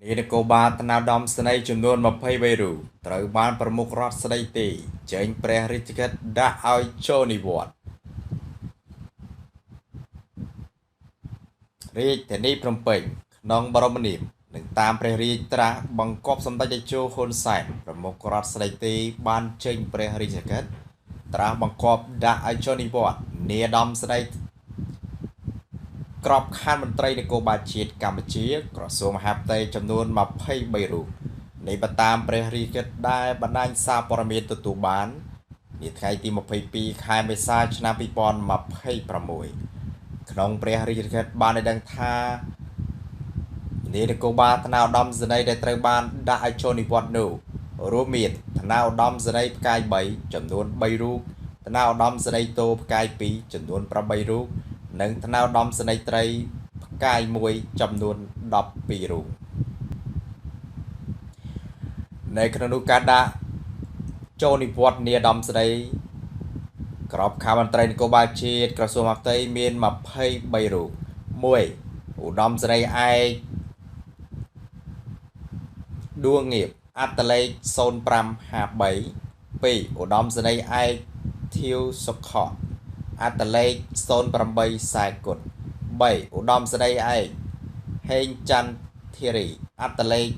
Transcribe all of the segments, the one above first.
នាយនគរបាលថ្នាក់ឧត្តមសេនីយ៍ចំនួន23រូបត្រូវបានប្រមុខរដ្ឋស្ដីទីចេញព្រះរាជកិច្ចដាក់ឲ្យចូលនិវត្តន៍រាជធានីភ្នំពេញក្នុងបរមនាមនិងតាមព្រះរាជត្រាស់បង្គាប់សម្ដេចតេជោហ៊ុនសែនប្រមុខរដ្ឋស្ដីទីបានចេញព្រះរាជកិច្ចត្រាស់បង្គាប់ដាក់ឲ្យចូលនិវត្តន៍នាយឧត្តមសេនីយ៍ក្របខ័ណ្ឌមន្ត្រីនគរបាលជាតិកម្ពុជាក្រសួងមហាផ្ទៃចំនួន23រូបនេះបើតាមព្រះរាជកិច្ចដែលបណ្ដាញសារព័ត៌មានទទួលបាននាថ្ងៃទី22ខែមេសាឆ្នាំ2026ក្នុងព្រះរាជកិច្ចបានឲ្យដឹងថានាយនគរបាលថ្នាក់ឧត្តមសេនីយ៍ដែលត្រូវបានដាក់ឲ្យចូលនិវត្តន៍នោះរួមមានថ្នាក់ឧត្តមសេនីយ៍ផ្កាយ3ចំនួន3រូបថ្នាក់ឧត្តមសេនីយ៍តូផ្កាយ2ចំនួន8រូបនិងថ្នាក់ឧត្តមសេនីយ៍ត្រីផ្កាយ1ចំនួន12រូបនៅក្នុងនោះការដាក់ចូលនិវត្តន៍នាយឧត្តមសេនីយ៍ក្របខ័ណ្ឌមន្ត្រីនគរបាលជាតិក្រសួងមហាផ្ទៃមាន23រូប1ឧត្តមសេនីយ៍ឯកដួងងៀបអត្តលេខ0553 2ឧត្តមសេនីយ៍ឯកធាវសុខៈអត្តលេខ08ខ្សែគុត3ឧត្តមសេនីយ៍ឯកហេងច័ន្ទធារីអត្តលេខ07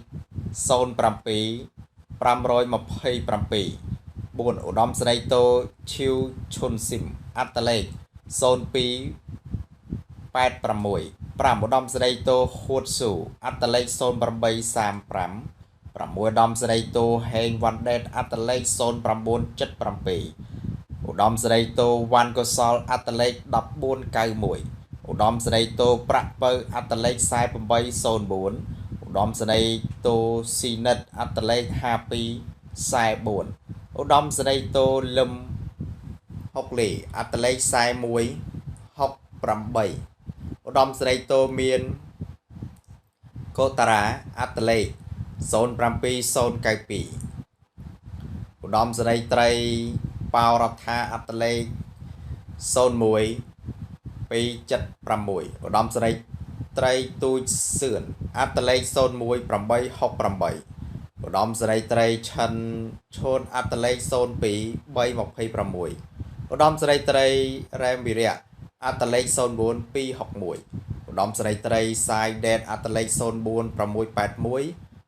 527 4ឧត្តមសេនីយ៍តូឈីវឈុនស៊ីមអត្តលេខ02 86 5ឧត្តមសេនីយ៍តូហួតស៊ូអត្តលេខ0835 6ឧត្តមសេនីយ៍តូហេងវ៉ាន់ដេតអត្តលេខ0977ឧត្តមសេនីយ៍តូវ៉ាន់កុសលអត្តលេខ1491ឧត្តមសេនីយ៍តូប្រាក់ពៅអត្តលេខ4804ឧត្តមសេនីយ៍តូស៊ីនិតអត្តលេខ5244ឧត្តមសេនីយ៍តូលឹមហុកលីអត្តលេខ4168ឧត្តមសេនីយ៍តូមានកូតារាអត្តលេខ07092ឧត្តមសេនីយ៍ត្រីប៉ោរដ្ឋាអត្តលេខ01 276ឧត្តមសេនីយ៍ត្រីទូចសឿនអត្តលេខ01868ឧត្តមសេនីយ៍ត្រីឆិនឈូនអត្តលេខ02 326ឧត្តមសេនីយ៍ត្រីរ៉ែមវិរៈអត្តលេខ04261ឧត្តមសេនីយ៍ត្រីសាយដេតអត្តលេខ04681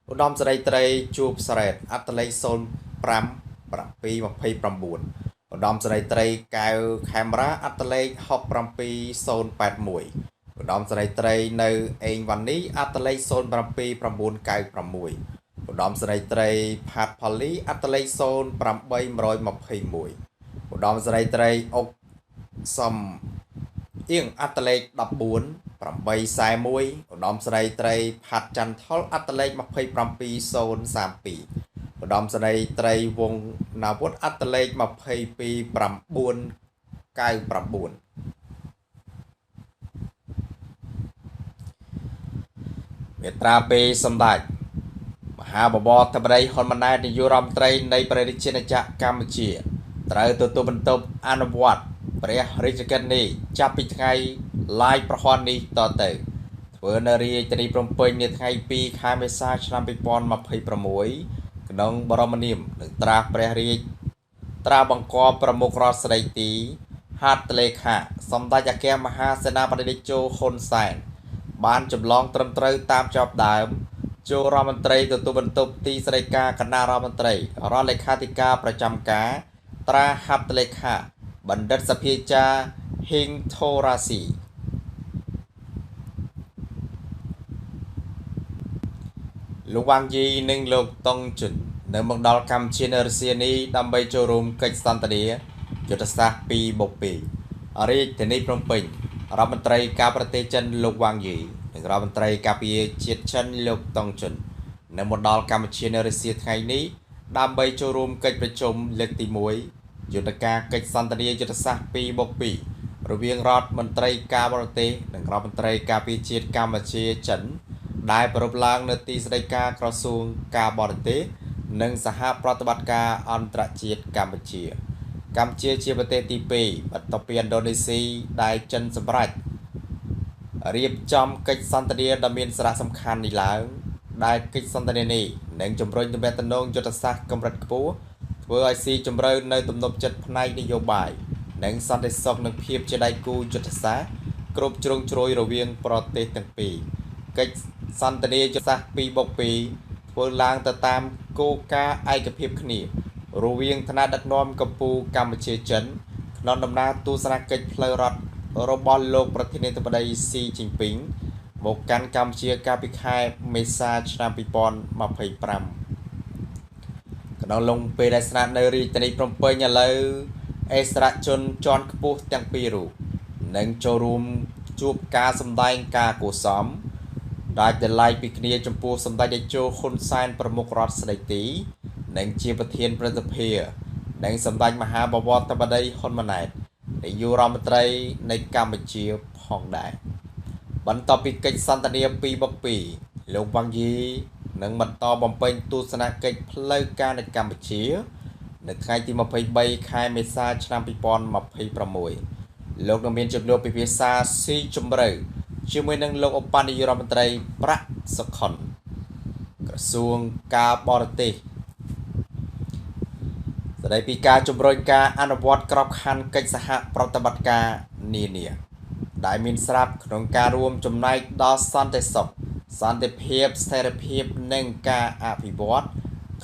ឧត្តមសេនីយ៍ត្រីជួបស្រែតអត្តលេខ05 729ឧត្តមសេនីយ៍ត្រីកែវខេមរាអត្តលេខ67081ឧត្តមសេនីយ៍ត្រីនៅអេងវ៉ាន់នីអត្តលេខ07996ឧត្តមសេនីយ៍ត្រីផាតផលីអត្តលេខ08121ឧត្តមសេនីយ៍ត្រីអុកសំអៀងអត្តលេខ14 841ឧត្តមសេនីយ៍ត្រីផាត់ចន្ទថុលអត្តលេខ27032ឧត្តមសេនីយ៍ត្រីវងណាវុធអត្តលេខ22999មាត្រា2សម្ដេចមហាបវរធិបតីហ៊ុនម៉ាណែតនាយករដ្ឋមន្ត្រីនៃព្រះរាជាណាចក្រកម្ពុជាត្រូវទទួលបន្ទុកអនុវត្តព្រះរាជកិច្ចនេះចាប់ពីថ្ងៃឡាយប្រហ័ននេះតទៅធ្វើនៅរាជធានីភ្នំពេញនៅថ្ងៃ2ខែមេសាឆ្នាំ2026ក្នុងបរមនាមនិងត្រាស់ព្រះរាជត្រាបង្គាប់ប្រមុខរដ្ឋស្ដីទីហត្ថលេខាសម្ដេចអគ្គមហាសេនាបតីតេជោហ៊ុនសែនបានចម្លងត្រឹមត្រូវតាមច្បាប់ដើមចូលរដ្ឋមន្ត្រីទទួលបន្ទុកទីស្តីការគណៈរដ្ឋមន្ត្រីរដ្ឋលេខាធិការប្រចាំការត្រាហត្ថលេខាបណ្ឌិតសភាចារ្យហ៊ីងថូរ៉ាស៊ីលោកវ៉ាងយីនិងលោកតុងជុននៅមកដល់កម្ពុជានៅរុស្ស៊ីនេះដើម្បីចូលរួមកិច្ចសន្ទនាយុទ្ធសាស្ត្រ2+2រាជធានីភ្នំពេញរដ្ឋមន្ត្រីការប្រទេសចិនលោកវ៉ាងយីនិងរដ្ឋមន្ត្រីការពារជាតិចិនលោកតុងជុននៅមកដល់កម្ពុជានៅរុស្ស៊ីថ្ងៃនេះដើម្បីចូលរួមកិច្ចប្រជុំលើកទី1យន្តការកិច្ចសន្ទនាយុទ្ធសាស្ត្រ2+2រវាងរដ្ឋមន្ត្រីការបរទេសនិងរដ្ឋមន្ត្រីការពារជាតិកម្ពុជាចិនដែលប្រារព្ធឡើងនៅទីស្តីការក្រសួងការបរទេសនិងសហប្រតិបត្តិការអន្តរជាតិកម្ពុជាកម្ពុជាជាប្រទេសទី2បន្ទាប់ពីឥណ្ឌូនេស៊ីដែលចិនសម្រេចរៀបចំកិច្ចសន្ទនាដ៏មានសារៈសំខាន់នេះឡើង ដែលកិច្ចសន្ទនានេះនឹងជំរុញទំនាក់ទំនងយុទ្ធសាស្ត្រកម្រិតខ្ពស់ធ្វើឲ្យស៊ីជម្រៅនៅទំនុកចិត្តផ្នែកនយោបាយនិងសន្តិសុខនិងភាពជាដៃគូយុទ្ធសាស្ត្រគ្រប់ជ្រុងជ្រោយរវាងប្រទេសទាំងពីរកិច្ចសន្ទនាយុទ្ធសាស្ត្រ2+2ធ្វើឡើងទៅតាមគោលការណ៍ឯកភាពគ្នារវាងថ្នាក់ដឹកនាំកម្ពុជាកម្ពុជាចិនក្នុងដំណើរទស្សនកិច្ចផ្លូវរដ្ឋរបស់លោកប្រធានាធិបតីស៊ីជីនពីងមកកាន់កម្ពុជាកាលពីខែមេសាឆ្នាំ2025ក្នុងឡុងពេលដែលស្នាក់នៅរាជធានីភ្នំពេញឥឡូវអិសរាជជនជាន់ខ្ពស់ទាំងពីររូបនឹងចូលរួមជួបការសម្ដែងការគួរសមដាច់ដោយឡែកពីគ្នាចំពោះសម្ដេចតេជោហ៊ុនសែនប្រមុខរដ្ឋស្ដីទីនិងជាប្រធានព្រឹទ្ធសភានិងសម្ដេចមហាបវរធិបតីហ៊ុនម៉ាណែតនាយករដ្ឋមន្ត្រីនៃកម្ពុជាផងដែរបន្ទាប់ពីកិច្ចសន្ទនា2+2លោកវ៉ាងយីនឹងបន្តបំពេញទស្សនកិច្ចផ្លូវការនៅកម្ពុជានៅថ្ងៃទី23ខែមេសាឆ្នាំ2026លោកនឹងមានជំនួបពិភាក្សាស៊ីជម្រៅជាមួយនឹងលោកឧបនាយករដ្ឋមន្ត្រីប្រាក់សុខុនក្រសួងការបរទេសស្ដីពីការជំរុញការអនុវត្តក្របខ័ណ្ឌកិច្ចសហប្រតិបត្តិការនានាដែលមានស្រាប់ក្នុងការរួមចំណែកដល់សន្តិសុខសន្តិភាពស្ថិរភាពនិងការអភិវឌ្ឍ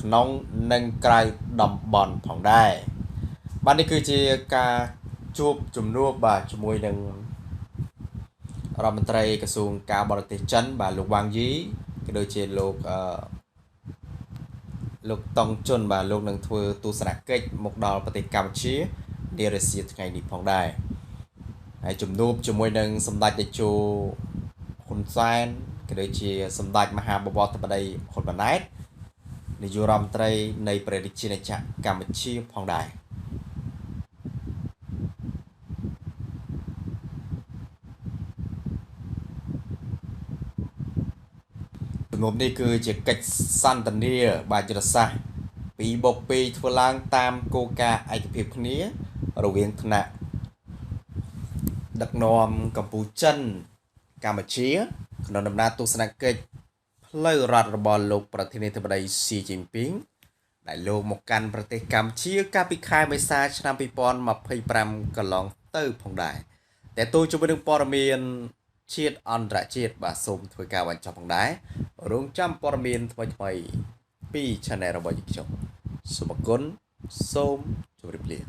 ក្នុងនិងក្រៅតំបន់ផងដែរបាទនេះគឺជាការជួបជំនួបបាទជាមួយនឹងរដ្ឋមន្ត្រីក្រសួងការបរទេសចិនបាទលោកវ៉ាងយីក៏ដូចជាលោកតុងជុនបាទលោកនឹងធ្វើទស្សនកិច្ចមកដល់ប្រទេសកម្ពុជានារសៀលថ្ងៃនេះផងដែរហើយជំនួបជាមួយនឹងសម្ដេចតេជោហ៊ុនសែនក៏ដូចជាសម្ដេចមហាបវរធិបតីហ៊ុនម៉ាណែតនាយករដ្ឋមន្ត្រីនៃព្រះរាជាណាចក្រកម្ពុជាផងដែរជំនួបនេះគឺជាកិច្ចសន្ទនាបាទយុទ្ធសាស្ត្រ2+2ធ្វើឡើងតាមគោលការណ៍ឯកភាពគ្នារវាងថ្នាក់ដឹកនាំកម្ពុជាចិនកម្ពុជាក្នុងដំណើរទស្សនកិច្ចផ្លូវរដ្ឋរបស់លោកប្រធានាធិបតីស៊ីជីនពីងដែលលោកមកកាន់ប្រទេសកម្ពុជាកាលពីខែមេសាឆ្នាំ2025កន្លងទៅផងដែរតែទូជាមួយនឹងព័ត៌មានជាតិអន្តរជាតិបាទសូមធ្វើការបញ្ចប់ផងដែររងចាំព័ត៌មានថ្មីៗពី Channel របស់យើងខ្ញុំសូមអរគុណសូមជម្រាបលា